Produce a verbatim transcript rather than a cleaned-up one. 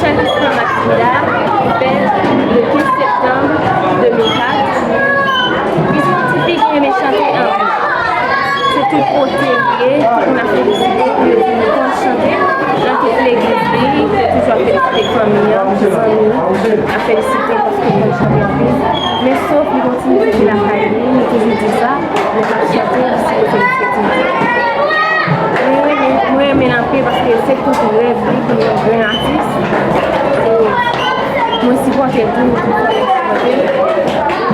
Chèlkistan Matilda, fèt le kenz septanm de mil kat. Li se yon ti fi ki renmen chante anpil. Se tout kote li ye, tout moun ap felisite l, yo di li konn chante nan tout legliz li, li toujou ap felisite fanmi an, zanmi, ap felisite paske l konn chante anpil. Men sof li gon ti mizik ki lakay li, li toujou di sa, lè l ap chante, li sipoze li fè ti mizik. Mwen renmen, mwen renmen l anpil paske se tout rèv li pou l yon gran atis. E mwen sipòte l tou, mwen sipòte l.